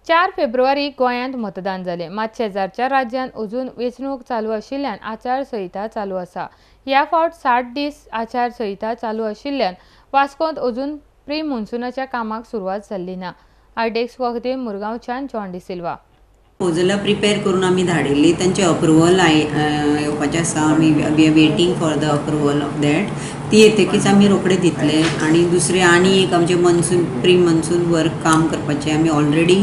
4 फेब्रुवारी गोंयांत मतदान जालें. मात शेजारच्या राज्यांत अजून वेंचणूक चालू आशिल्ल्यान आचारसंहिता चालू आसा. ह्या फावट 60 दीस आचारसंहिता चालू आशिल्ल्यान वास्कोंत अजून प्री मॉन्सूनाच्या कामाक सुरवात जाल्ली ना. आयडेक्स खातीर मुरगांवच्यान जॉन डिसिल्वा. प्रपोजलां प्रिपेर करून आमी धाडिल्ली, तांचे अप्रुवल येवपाचें आसा. आमी we are waiting for the approval of that. ती येतकीच आमी रोखडे दितले. आनी दुसरें आनी एक आमचें मॉन्सून, प्री मॉन्सून वर्क काम करपाचें. आमी ऑलरेडी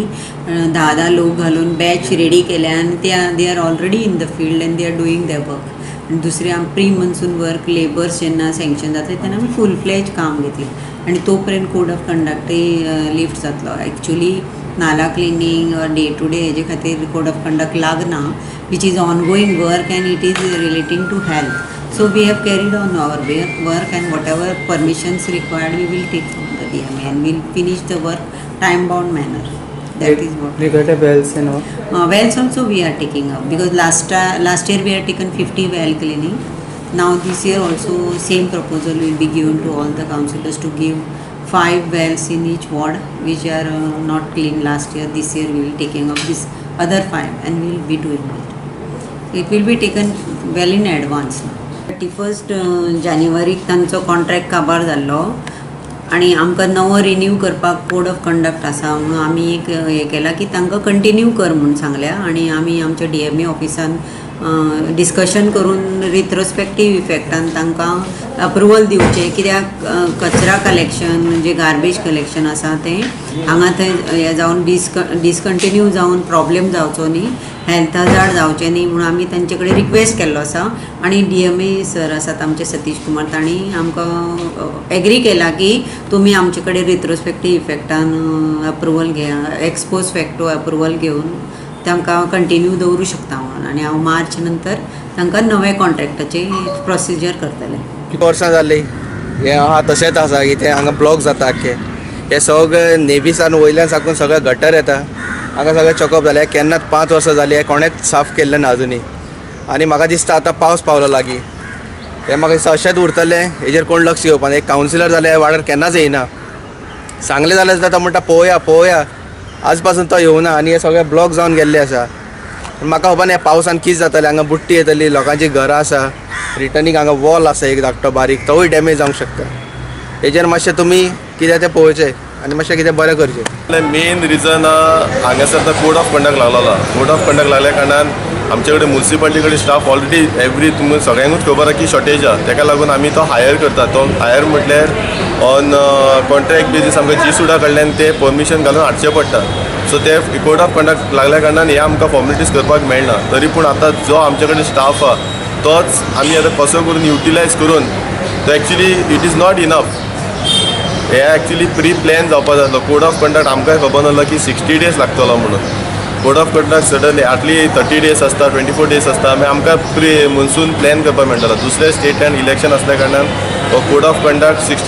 10-10 लोक घालून बॅच रेडी केल्या आनी ते they are already in the field and they are doing the work. आनी दुसरें आमी प्री मॉन्सून वर्क लेबर्स जेन्ना सँक्शन जातले तेन्ना आमी फूल फ्लॅज काम घेतले आनी तो पर्यंत कोड ऑफ कंडक्टय लिफ्ट जातलो. एक्चुली नाला क्लिनींग, डे टू डे हेजे खातीर कोड ऑफ कंडक्ट लागना, which is ongoing work and it is relating to health. So we have carried on our work and whatever permissions required, we will take from the DMA and we'll finish the work time bound manner. That is what. Regarding wells and all? Wells also we are taking up because last year we had taken 50 well cleaning. Now this year also same proposal will be given to all the councillors to give 5 wells in each ward which are not clean last year. This year we will taking up this other 5 and we will be doing it. It will be taken well in advance now. 31 जानेवारीक तांचो contract काबार जाल्लो आनी आमकां नवो renew करपाक code of conduct आसा म्हणून आमी एक हें केलां की तांकां कंटिन्यू कर म्हूण सांगल्या. आनी आमी आमच्या डीएमए ऑफिसान डिस्कशन करून रिट्रोस्पेक्टीव इफेक्टान तांकां अप्रुवल दिवचें, कित्याक कचरा कलेक्शन जे गार्बेज कलेक्शन आसा तें हांगा थंय हें जावन डिसकंटिन्यू जावन प्रॉब्लेम जावचो न्ही, हेल्थ हजार्ड जावचें न्ही म्हणून आमी तांचे कडेन रिक्वेस्ट केल्लो आसा. आनी डीएमए सर आसात आमचे सतीश कुमार, तांणी आमकां एग्री केला की तुमी आमचे कडेन रिट्रोस्पेक्टीव इफेक्टान अप्रुवल घेया, एक्सपोज फॅक्टो अप्रुवल घेवन तांकां कंटिन्यू दवरूं शकता म्हणून. आनी हांव मार्च नंतर तांकां नवे कॉन्ट्रॅक्टाची प्रोसिजर करतलें. वर्सां जालीं हें आहा तशेंच आसा की तें हांगा ब्लॉक जाता आख्खें. हें सगळें नेवीसान वयल्यान साकून सगळें गटर येता हांगा, सगळें चॉकअप जालें. केन्नाच 5 वर्सां जालीं हें कोणेंच साफ केल्लें ना अजुनूय. आनी म्हाका दिसता आतां पावस पावलो लागीं, हें म्हाका दिसता अशेंच उरतलें, हेजेर कोण लक्ष घेवपा ना. एक कावन्सिलर जाल्यार वाड्यार केन्नाच येयना, सांगलें जाल्यार सुद्दां तो म्हणटा पळोवया पळोवया, आज पासून तो येवना आनी हे सगळें ब्लॉक जावन गेल्ले आसा. म्हाका खबर ना पावसान कितें जातलें, हांगा बुट्टी येतली, लोकांची घरां आसा, रिटर्नीक हांगा वॉल आसा एक धाकटो बारीक, तोवूय डॅमेज जावंक शकता. हेजेर मातशें तुमी कितें तें पळोवचें आनी मातशें कितें बरें करचें. मेन रिजन हांगासर आतां कोड ऑफ कंडक्ट लागलेलो. कोड ऑफ कंडक्ट लागल्या कारणान आमचे कडेन मुन्सिपालिटी कडेन स्टाफ ऑलरेडी एवरी तुमकां सगळ्यांकूच खबर आसा की शॉर्टेज आसा, ताका लागून आमी तो हायर करता. तो हायर म्हटल्यार ऑन कॉन्ट्रॅक्ट बेजीस आमकां जीसुडा कडल्यान ते परमिशन घालून हाडचें पडटा. सो ते कोड ऑफ कंडक्ट लागल्या कारणान हे आमकां फॉर्मेलिटीज करपाक मेळना. तरी पूण आतां जो आमचे कडेन स्टाफ आसा तोच आमी आतां कसो करून युटिलायज करून तो actually it is not enough. हे एक्चुली प्री प्लॅन जावपा जाय आसलो. कोड ऑफ कंडक्ट आमकांय खबर नासलो की 60 डेज लागतलो म्हणून. कोड ऑफ कंडक्ट सडनली आटली 30 डेज आसता, 24 डेज आसता, मागीर आमकां प्री मॉन्सून प्लॅन करपाक मेळटालो. दुसऱ्या स्टेटान इलेक्शन आसल्या कारणान हो कोड ऑफ कंडक्ट 60